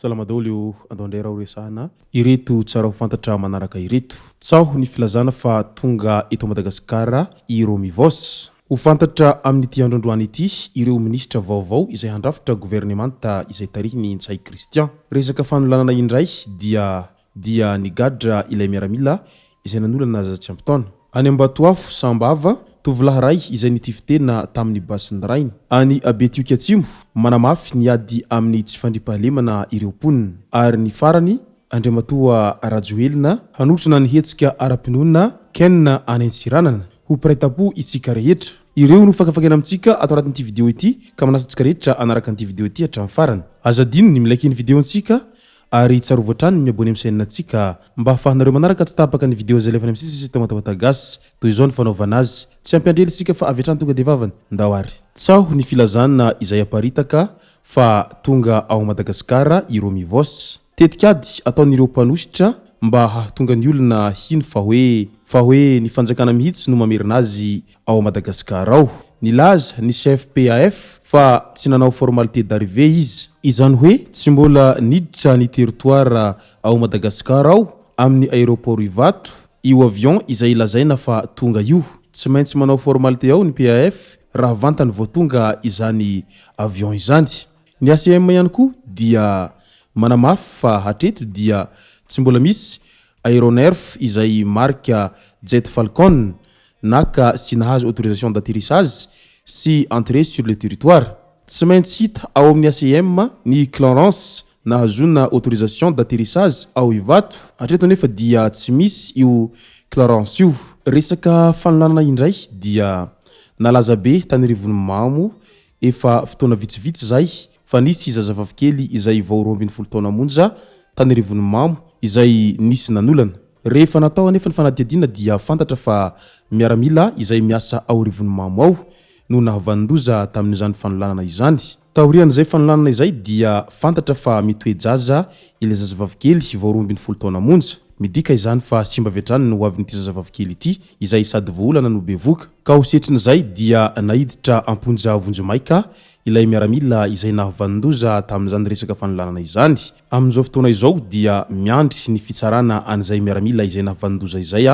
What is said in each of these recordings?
Salama daholo o, andao indray raha ho resahana ireto tsara ho fantatra manaraka ireto. Tsaho ny filazana fa tonga eto Madagasikara i Romy Voos. Ho fantatra amin'ity andro androany ity ireo minisitra vaovao izay handrafitra governemanta izay tarihin'i Ntsay Christian. Resaka fanolanana indray dia dia nigadra ilay miaramila izay nanolana zaza tsy ampy taona. Any Ambatoafo, Sambava, tovolahy iray izay nitifi-tena tamin'ny basin'ny rainy. Any Betioky Atsimo, manamafy ny ady amin'ny tsy fandriampahalemana ireo mponina. Ary ny farany, Andriamatoa Rajoelina, hanotrona ny hetsika ara-pinoana Ken any Antsiranana. Ho mpiray tampo isika rehetra. Ireo no fakafakaina amintsika ato anatin'ity video ity ka manasa antsika rehetra hanaraka an'ity video ity hatramin'ny farany. Aza adino ny mi-like ny video antsika Ary tsarovy hatrany ny mi-abonner amin'ny chaîne ntsika mba ahafahanareo manaraka tsy tapaka ny video izay alefany amin'ny sisa sy Tamatawata Gasy. Toy izao ny fanaovana azy. Tsy hampiandry ela isika fa avy hatrany tonga dia vavany. Ndao ary. Tsaho ny filazana izay aparitaka fa tonga ao Madagasikara i Romy Voos. Tetikady ataon'ireo mpanohitra mba hahatonga ny olona hino fa hoe fa hoe ny fanjakana mihitsy no mamerina azy ao Madagascar ao. Nilaza ny chef PAF fa tsy nanao formalité d'arrivée izy. Izany hoe tsy mbola niditra ny territoire ao Madagascar ao amin'ny aéroport Ivato io avion izay lazaina fa tonga io. Tsy maintsy manao formalité ao ny PAF raha vantany vao tonga izany avion izany. Ny ACM ihany koa dia manamafy fa hatreto dia tsy mbola misy aéronerf izay marika Jet Falcon naka sy nahazo autorisation d'atterrissage sy entrée sur le territoire. Tsy maintsy hita ao amin'ny ACM ny clearance nahazoana autorisation d'atterrissage ao Ivato, hatreto anefa dia tsy misy io clearance io. Resaka fanolanana indray dia nalaza be tany Rivonimamo Efa fotoana vitsivitsy izay fa nisy zazavavikely izay vao 12 taona monja tany Rivonimamo izay nisy nanolana. Rehefa natao anefa ny fanadihadiana dia fantatra fa miaramila izay miasa ao Rivonimamo ao no nahavanon-doza tamin'izany fanolanana izany. Taorian'izay fanolanana izay dia fantatra fa mitoe-jaza ilay zazavavikely vao 12 taona monja. Midika izany fa simba avy hatrany ny hoavin'ity zazavavikely ity izay sady voaolana no bevoka. Ka ho setrin'izay dia naiditra am-ponja vonjimaika ilay miaramila izay nahavanon-doza tamin'izany resaka fanolanana izany. Amin'izao fotoana izao dia miandry ny fitsarana an'izay miaramila izay nahavanon-doza izay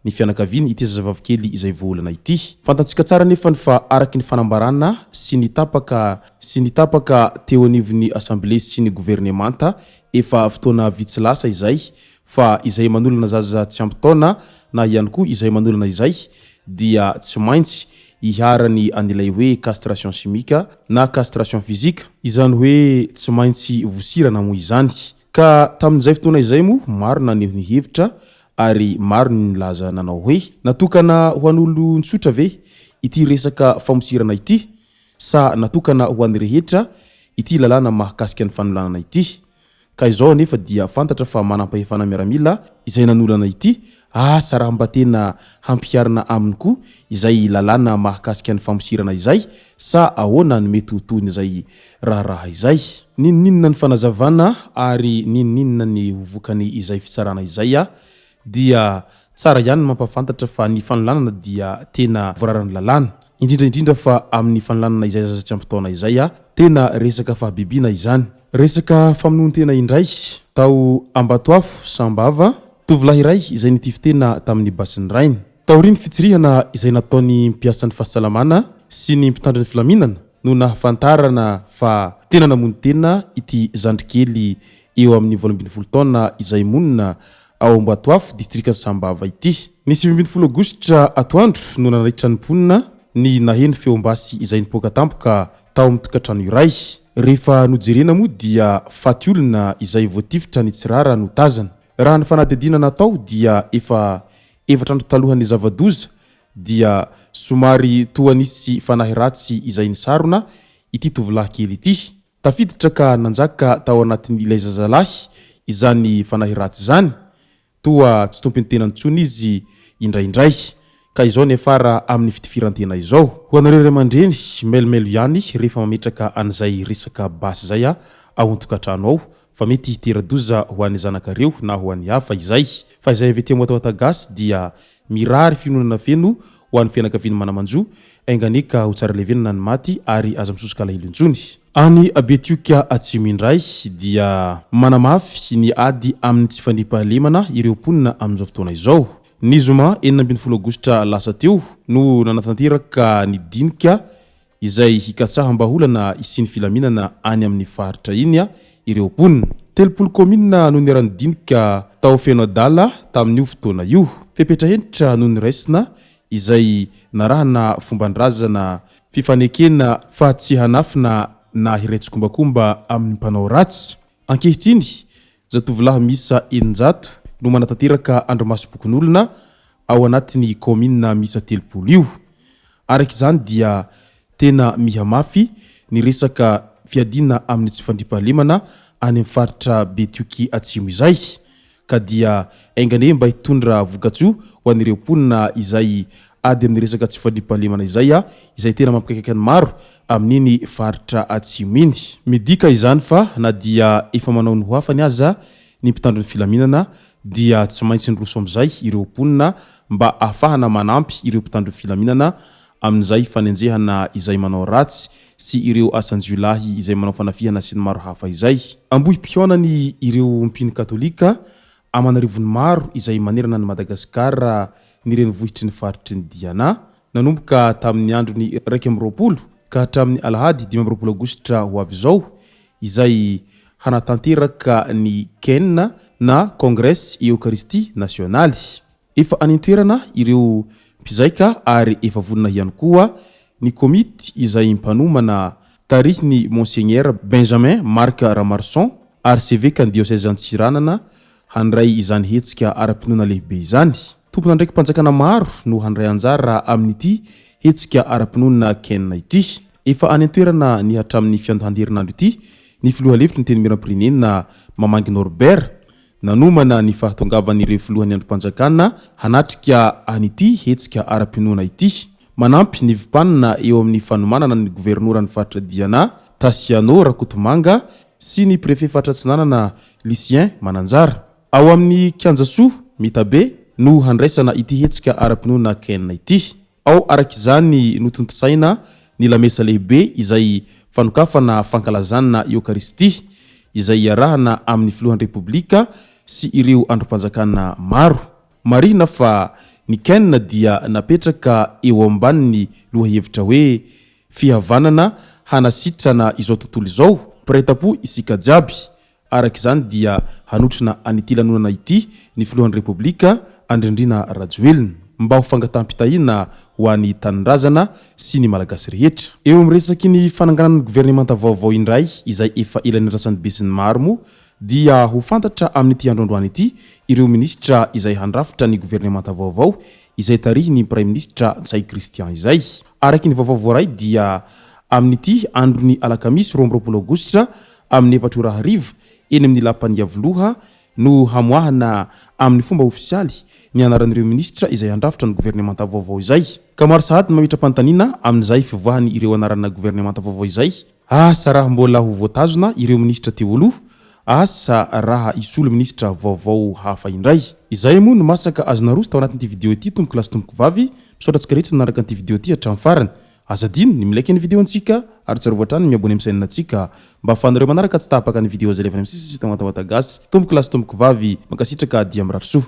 ny fianakaviany ity zazavavikely izay voaolana ity. Fantatsika tsara anefany fa araky ny fanambarana sy ny tapaka sy ny tapaka teo anivon'ny Assemblée sy ny governemanta efa fotoana vitsy lasa izay fa izay manolana zaza tsy ampy taona na ihany koa izay manolana izay dia tsy maintsy iharany an'ilay hoe castration chimique na castration physique, izany hoe tsy maintsy vosirana moa izany. Ka tamin'izay fotoana izay moa maro naneho ny hevitra ary maro ny nilaza nanao hoe natokana ho an'olon-tsotra ve ity resaka famosirana ity sa natokana ho an'ny rehetra ity lalàna mahakasika ny fanolanana ity? Ka izao anefa dia fantatra fa manampahefana miaramila izay nanolana ity, asa raha mba tena hampiharina aminy koa izay lalàna mahakasika ny famosirana izay sa ahoana no mety ho tohin'izay raharaha izay. N'inon'inona ny fanazavana ary n'inon'inona ny ho vokany izay fitsarana izay dia tsara ihany ny mampahafantatra fa ny fanolanana dia tena voararan'ny lalàna. Indrindra indrindra fa amin'ny fanolanana izay zaza tsy ampy taona izay, tena resaka fahabibiana izany. Resaka famonoan-tena indray, tao Ambatoafo, Sambava, tovolahy iray izay nitifi-tena tamin'ny basin'ny rainy. Taorian'ny fitsirihana izay nataon'ny mpiasan'ny fahasalamana sy ny mpitandro ny filaminana no nahafantarana fa tena namono tena ity zandrikely eo amin'ny 18 taona izay monina ao Ambatoafo, distrikan'i Sambava ity. Ny 19 aogositra atoandro no nanaitra ny mponina ny naheno feom-basy izay nipoaka tampoka tao amin'ny tokantrano iray. Rehefa nojerena moa dia faty olona izay voatifitra ny tsirara no tazana. Raha ny fanadihadiana natao dia efa efatra andro talohan'ny zava-doza dia somary toa nisy fanahy ratsy izay nisarona ity tovolahy kely ity. Tafiditra ka nanjaka tao anatin'ilay zazalahy izany fanahy ratsy izany. Toa tsy tompon'ny tenany intsony izy indraindray. Ka izao niafara amin'ny fitifiran-tena izao. Ho anareo ray aman-dreny, mailomailo ihany rehefa mametraka an'izay resaka basy izay ao an-tokantrano ao fa mety hitera-doza ho an'ny zanakareo na ho an'ny hafa izay. Fa izay avy aty Moatahoata Gasy dia mirary fiononana feno ho an'ny fianakavian'ny mana-manjo, enga anie ka ho tsara levenana ny maty ary aza misosoka alahelo intsony. Any Betioka Atsimo indray dia manamafy ny ady amin'ny tsy fandriampahalemana ireo mponina amin'izao fotoana izao. Ny zoma 16 aogositra lasa teo no nanatanteraka ny dinika izay hikatsaham-bahaolana hisian'ny filaminana any amin'ny faritra iny ireo mponina. 30 kaominina no niara-nidinika tao Fenoadala tamin'io fotoana io. Fepetra hentitra no noraisina izay narahana fomban-drazana fifanekena fa tsy hanafina na hiray tsikombakomba amin'ny mpanao ratsy. Ankehitriny, zatovolahy miisa 600 no manatanteraka andrimasom-pokonolona ao anatin'ny kaominina miisa 30 io. Araka izany dia tena mihamafy ny resaka fiadiana amin'ny tsy fandriampahalemana any amin'ny faritra Betioky Atsimo izay ka dia enga anie mba hitondra vokatsoa ho an'ireo mponina izay ady amin'ny resaka tsy fandriampahalemana izay izay tena mampikaikaika ny maro amin'iny faritra Atsimo iny. Midika izany fa na dia efa manao ny ho afany aza ny mpitandro ny filaminana dia tsy maintsy niroso amin'izay ireo mponina mba ahafahana manampy ireo mpitandro filaminana amin'izay fanenjehana izay manao ratsy sy ireo asan-jiolahy izay manao fanafihana sy ny maro hafa izay. Ambohipihaonany ireo mpino katolika aman'arivony maro izay manerana an'i Madagasikara ny renivohitry ny faritry ny Diana nanomboka tamin'ny andron'ny 21 ka hatramin'ny alahady 25 aogositra ho avy izao izay hanatanteraka ny Ken na Congrès Eokaristia Nasionaly. Efa any an-toerana ireo mpizaika ary efa vonona ihany koa ny komity izay mpanomana tarihin'ny Monseigneur Benjamin Marc Ramaroson, Arsevekan'ny Dioseze Antsiranana handray izany hetsika ara-pinoana lehibe izany. Tompon'andraiki-panjakana maro no handray anjara amin'ity hetsika ara-pinoana Ken ity. Efa any an-toerana ny hatramin'ny fiandohan-herinandro ity ny filoha lefitry ny Antenimierampirenena Mamangy Norbert, nanomana ny fahatongavan'ireo filohan'ny andrim-panjakana hanatrika an'ity hetsika ara-pinoana ity. Manampy ny vmpanina eo amin'ny fanomanana ny governoran'ny faritra Diana, Taciano Rakotomanga sy ny préfet faritra Atsinanana Lucien Mananjara. Ao amin'ny Kianja Soa, Mitabe, no handraisana ity hetsika ara-pinoana Ken ity. Ao araka izany notontosaina ny lamesa lehibe izay fanokafana fankalazana Eokaristia izay iarahana amin'ny Filohan'ny Repoblika sy ireo andrim-panjakana maro. Marihina fa ny Ken dia napetraka eo ambanin'ny lohahevitra hoe Fihavanana hanasitrana izao tontolo izao, mpiray tampo isika jiaby. Araka izany dia hanotrona an'ity lanonana ity ny filohan'ny Repoblika, Andry Nirina Rajoelina, mba ho fangataham-pitahiana ho an'ny tanindrazana sy ny Malagasy rehetra. Eo amin'ny resaky ny fananganana ny governemanta vaovao indray izay efa ela niandrasan'ny besinimaro moa dia ho fantatra amin'ity andro androany ity ireo minisitra izay handrafitra ny governemanta vaovao izay tarihin'ny Praiminisitra Ntsay Christian izay. Araka ny vaovao voaray dia amin'ity andron'ny alakamisy 22 aogositra Amin'ny efatra ora hariva, eny amin'ny lapan'i Iavoloha, no hamoahana amin'ny fomba ofisialy ny anaran'ireo minisitra izay handrafitra ny governemanta vaovao izay. Ka maro sahady ny mametra-panontaniana amin'izay fivoahany ireo anarana governemanta vaovao izay. Asa raha mbola ho voatazona ireo minisitra teo aloha, asa raha hisolo minisitra vaovao hafa indray. Izay moa no masaka azo naroso tao anatin'ity video ity tompoko lahy sy tompoko vavy, misaotra antsika rehetra nanaraka an'ity video ity hatramin'ny farany. Aza adino ny mi-like ny video antsika ary tsarovy hatrany ny mi-abonner amin'ny chaîne antsika mba ahafahanareo manaraka tsy tapaka ny video izay alefa any amin'ny sisa sy Tawatawata Gasy. Tompoko lahy sy tompoko vavy, mankasitraka dia mirary soa.